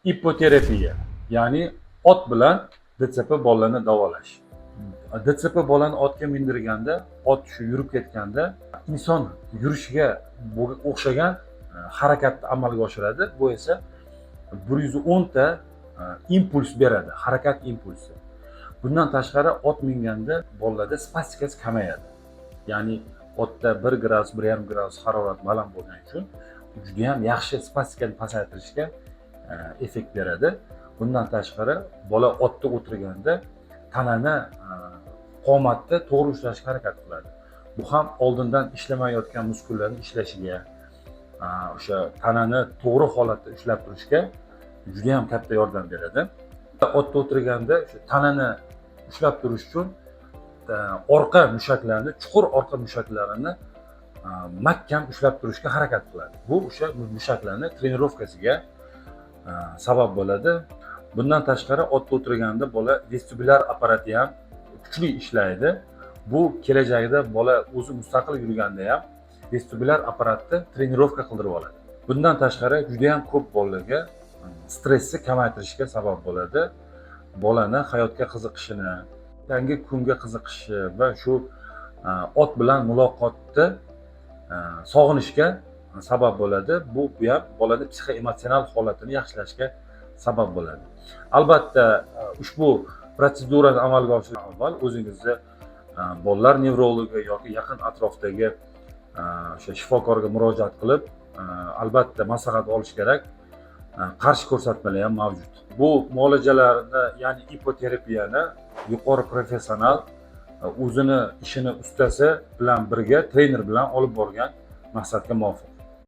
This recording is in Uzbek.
Ipoterapiya, ya'ni ot bilan ДЦП bolalarni davolash. ДЦП bolani otga mindirganda, ot shu yurib ketganda inson yurishiga o'xshagan harakatni amalga oshiradi. Bu esa 110 ta impuls beradi, harakat impulsi. Bundan tashqari, ot minganda bolalarda spastikasi kamayadi, ya'ni otda 1 gradus, 1,5 gradus harorat baland bo'lgani uchun judayam yaxshi spastikani pasaytirishga effekt beradi. Bundan tashqari, bola otda o'tirganda tanani qomatni to'g'ri ushlashga harakat qiladi. Bu ham oldindan ishlamayotgan muskullarni ishlashiga, o'sha tanani to'g'ri holatda ushlab turishga judayam katta yordam beradi. Otda o'tirganda o'sha tanani ushlab turish uchun orqa mushaklarni, chuqur orqa mushaklarini mahkam ushlab turishga harakat qiladi. Bu o'sha mushaklarni trenirovkasiga sabab bo'ladi. Bundan tashqari, otda o'tirganda bola vestibulyar apparati ham kuchli ishlaydi. Bu kelajakda bola o'zi mustaqil yurganda ham vestibulyar apparatni trenirovka qildirib oladi. Bundan tashqari, judayam ko'p bolalarga stressni kamaytirishga sabab bo'ladi. Bolani hayotga qiziqishini, yangi kunga qiziqishi va shu ot bilan muloqotni sog'inishga sabab bo'ladi. Bu ham bolani psixoemotsional holatini yaxshilashga sabab bo'ladi. Albatta, ushbu protsedurani amalga oshirishdan avval o'zingizni bolalar nevrologi yoki yaqin atrofdagi o'sha shifokorga murojaat qilib, albatta maslahat olish kerak. Qarshi ko'rsatmalar ham mavjud. Bu muolajalarni, ya'ni ipoterapiyani yuqori professional, o'zini ishini ustasi bilan birga, trener bilan olib borgan maqsadga muvofiq.